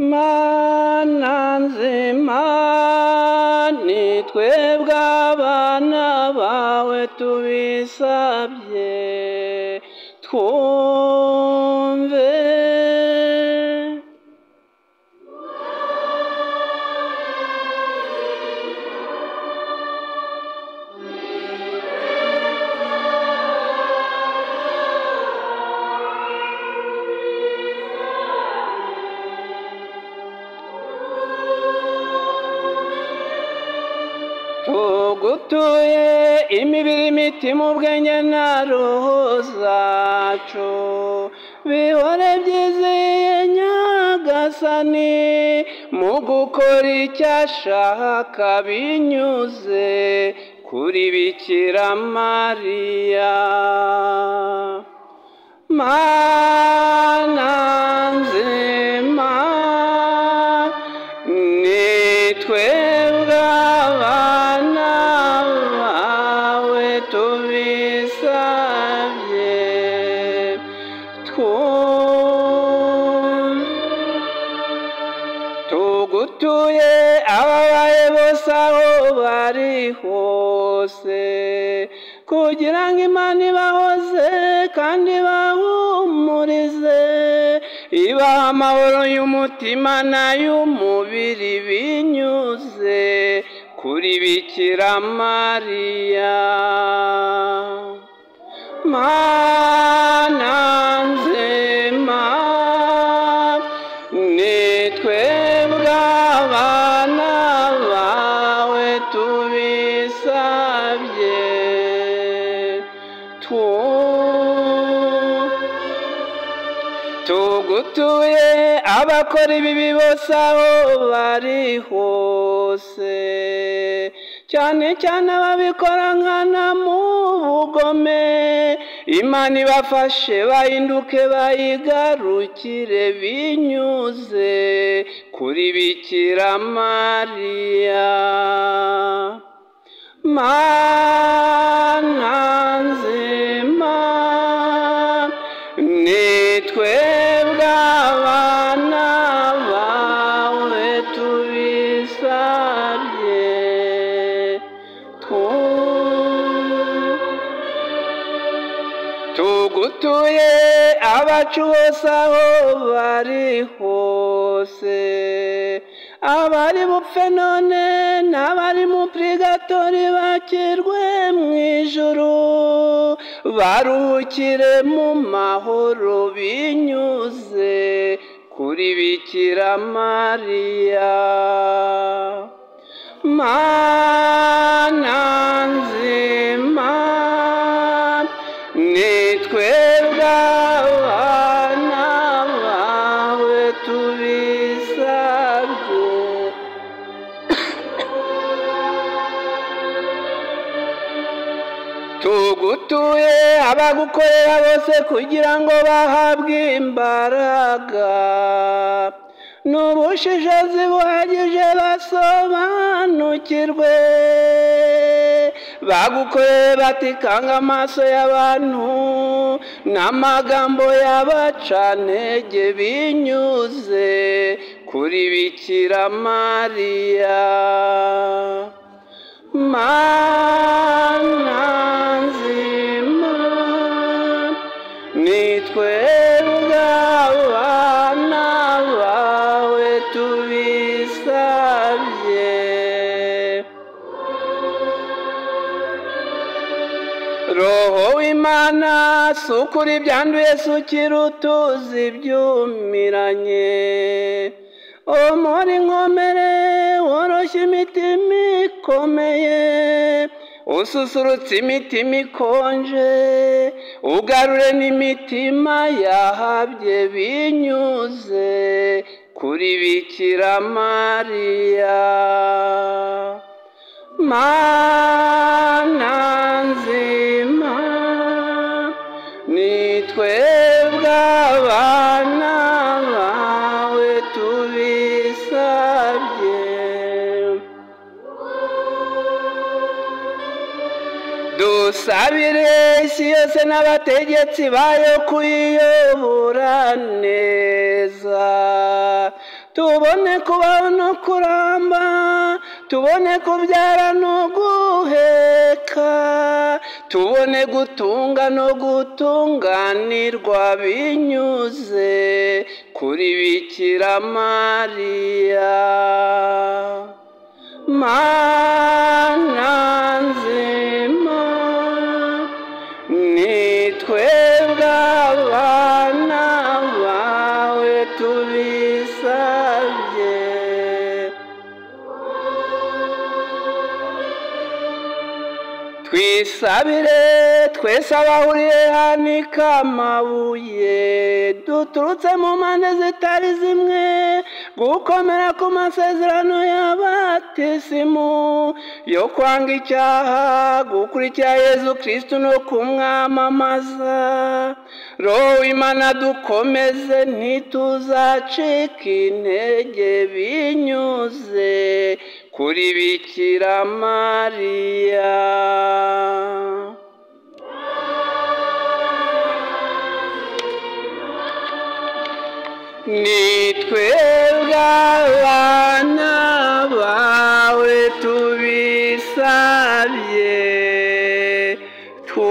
Mana nzima, ni twebwe abana bawe tubisabye, twumve. Tugutuye imibiri, imitima, ubwenge na roho zacu, bihore byizeye Nyagasani mu gukora icyo ashaka binyuze kuri Bikira Mariya. Mana nzima, ni twebwe abana bawe tubisabye, tugutuye ababaye bose aho bari hose, kugira ngo Imana ibahoze kandi ibahumurize, ibaha amahoro y'umutima n'ay'umubiri binyuze kuri Bikira Mariya. Mana nzima, ni twebwe abana bawe tubisabye, tugutuye abakora ibibi bose aho bari hose, cyane cyane ababikora nkana mu bugome, Imana ibafashe bahinduke bayigarukire binyuze kuri Bikira Mariya. Mana nzima, ni twebwe abana bawe tubisabye, tugutuye abacu bose aho bari hose, abari bupfe none n'abari mu purigatori bakirwe mu ijuru, baruhukire mu mahoro binyuze kuri Bikira Mariya. Mana nzima, ni twebwe abana bawe tubisabye, tugutuye abagukorera bose kugira ngo bahabwe imbaraga n'ubushishozi buhagije basobanukirwe, bagukorere batikanga amaso y'abantu n'amagambo y'abacantege binyuze kuri Bikira Mariya. Mana nzima, ni twebwe abana bawe tubisabye, Roho w'Imana sukura ibyanduye, sukira utuzi ibyumiranye, omora inkomere, woroshya imitima ikomeye, ususurutse imitima ikonje, ugarure n'imitima yahabye binyuze kuri Bikira Mariya. Mana nzima, ni twebwe abana bawe tubisabye, dusabire isi yose n'abategetsi bayo kuyiyobora neza, Tubone kubaho no kuramba, tubone kubyara no guheka, tubone gutunga no gutunganirwa binyuze kuri Bikira Mariya. Mana nzima, ni twebwe abana bawe tubisabye. Twisabire twese abahuriye hano i Kamabuye, duturutse mu mpande zitari zimwe, gukomera ku masezerano y'abatisimu yo kwanga icyaha, gukurikira Yezu Kristu no kumwamamaza. Roho w'Imana dukomeze, ntituzacika intege binyuze kuri Bikira Mariya. Ni twebwe abana bawe tubisabye, tu